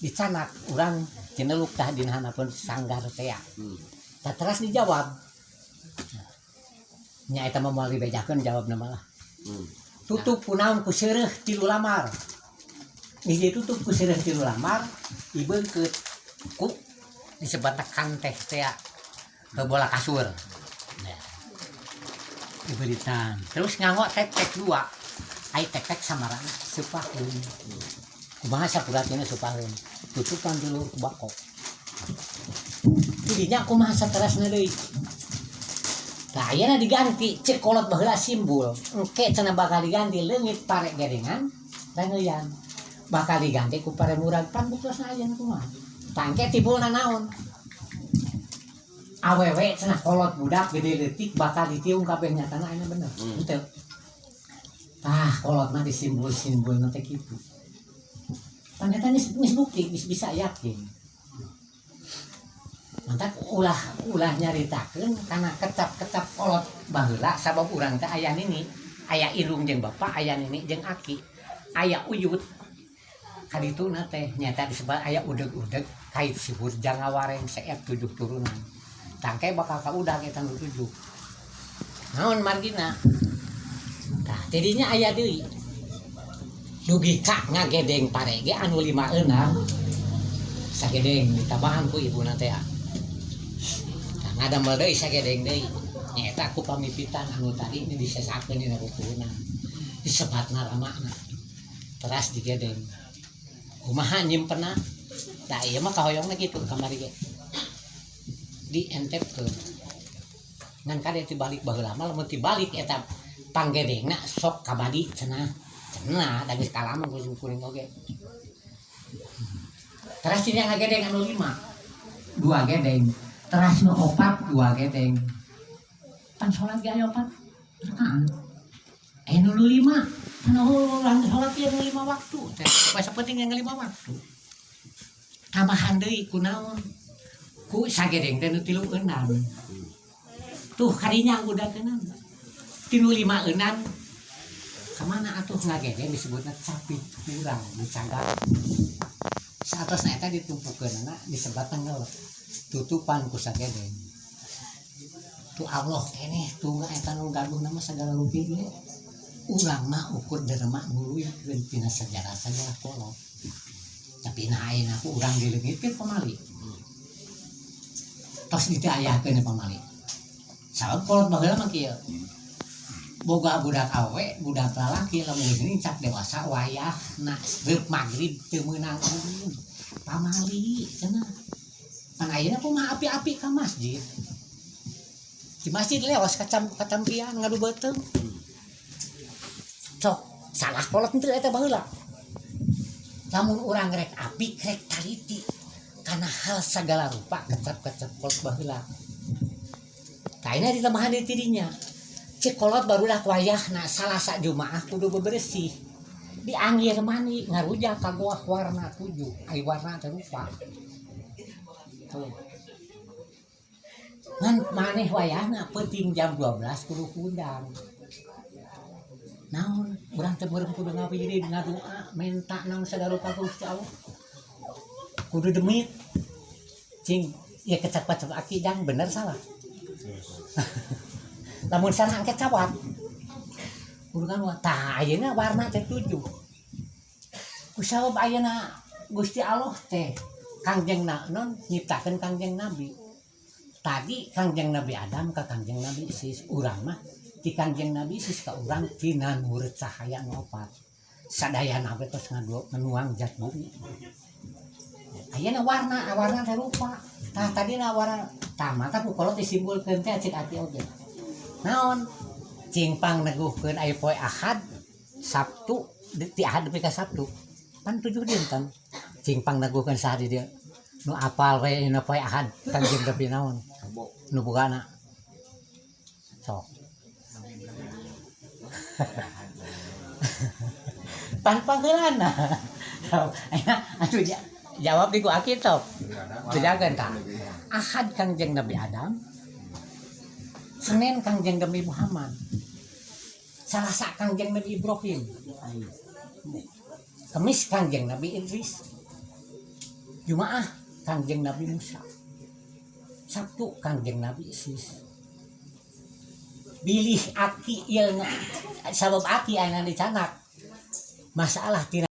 Dicanak urang cineluk tah dina handapeun sanggar teh. Tah, teras dijawab. Nya eta mah moal dibejakeun jawabna malah. Tutup kunaon ku seureuh tilu lamar. Geus ditutup ku seureuh tilu lamar, dibeungkeut ku disebatna kanteh tea ke bola kasur. Ya. Diberikan. Terus nganggo tek-tek dua. Ai tek-tek samarana seupaheun. Kumaha sapuratina seupaheun. Tutupan ti luhur ku bako. Tidinya kumaha saterasna deui. Tah, ayeuna diganti cek kolot baheula simbul. Engke cenah bakal diganti leungit pare gedengan rangeuyan. Bakal diganti ku pare murag, pan buktosna ayeuna kumaha. Tah, engke timbulna naon? Awewe cenah, kolot budak gede leutik bakal ditiung kabeh, nyatana ayeuna bener. Henteu. Tah, kolot mah disimbul-simbul teh kitu. Pan eta geus bukti, geus bisa yakin. Mantak ulah ulah nyaritakeun kana kecap-kecap kolot baheula, sabab urang teh aya nini, aya indung jeung bapak, aya nini jeung aki, aya uyut. Kadituna teh nyata disebut aya udeg-udeg kait sihur jangawareng seet tujuh turunan. Tangke bakal kaudag eta nu tujuh. Naon margina? Tah, tidinya aya deui. Dugi ka ngagedeng pare ge anu lima eunang sagedeng ditambahan ku ibuna teh. Tah, ngadamel deui sagedeng deui. Nyaeta ku pamipitan anu tadi ini disesakeun dina bukuuna. Disebatna ramana. Teras digedeng. Kumaha nyimpenna? Tah, ieu mah kahoyongna kitu kamari ge. Dientepkeun. Ngan kade tibalik, baheula mah lamun tibalik eta panggedengna sok kabadi cenah. Cenah da geus kalaman ku kuring oge. Teras ini ngagedeng anu lima dua gedeng, teras nu opat dua gedeng. Pan salat ge aya opat rakaat. Eh, nu lima pan urang salat ge nu lima waktu teh. Pas penting yang lima waktu. Tambahan deui ku naon? Ku sagedeng teh nu tilu eunang. Tuh, kadinya udah keunan. Tilu lima eunang kemana atuh ngagedeng disebutna capit kurang dicagak. Saatosna eta ditumpukeunana disebatna ngelep. Tutupan ku sagedeng. Tuh, Allah keneh tuh eta nu gaduh nama segala rupi ge. Urang mah ukur derma nuluykeun tina sejarah-sejarah kolot. Tapi nah, ayeuna ku urang dileungitkeun pamali. Tos diteayakeun pamali. Sabab kolot baheula mah kieu. Boga budak awe, budak lalaki, lamun geus nincak dewasa wayahna reup magrib teu meunang ulin. Pamali cenah. Pan ayeuna kumaha, api-api ka masjid. Di masjid lewas kacam katampian ngadu beuteung. Sok salah kolot henteu eta baheula? Lamun urang rek apik, rek taliti kana hal sagala rupa kecap-kecap kolot baheula. Tah, ayeuna ditambahan di tidinya. Cek kolot barudak wayahna Salasa Jumaah kudu bebersih. Dianggir mani ngarujak ka goa warna tujuh, ai warna teh rupa. Tuh. Ngan maneh wayahna peuting jam 12 kudu hudang. Naon urang teh meureun kudu ngawirid, ngadoa, menta naon sagala rupa ka Gusti Allah. Kudu demit. Cing, ya kecap-kecap aki jang bener salah. Lamun salah angket cawat. Kudu kan tah ayeuna warna teh tujuh. Kusabab ayeuna Gusti Allah teh Kangjeng na non nyiptakeun Kangjeng Nabi. Tadi Kangjeng Nabi Adam ka Kangjeng Nabi Sis, urang mah ti Kangjeng Nabi Sis ka urang tina nur cahaya nu opat. Sadayana we tos nganuang zat bumi. Ayeuna warna warna teh rupa. Tah, tadina warna tah mata ku kolot disimpulkeun teh cek aki oge. Naon? Cing pang neguhkeun aya poe Ahad, Sabtu, di Ahad nepi ka Sabtu. Pan tujuh dinten. Cing pang neguhkeun saha di dieu? Nu apal we nu poe Ahad Kangjeng Nabi naon? Nu bogana. Sok. Pan pangheulana. Ayeuna atuh jawab di ku aki tok. Teu jagan tah. Ahad Kangjeng Nabi Adam. Senin Kangjeng Nabi Muhammad. Salasa Kangjeng Nabi Ibrahim. Kemis Kangjeng Nabi Idris. Jumaah Kangjeng Nabi Musa, Sabtu Kangjeng Nabi Sis. Bilih aki ieu, sabab aki aya dicanak masalah tina.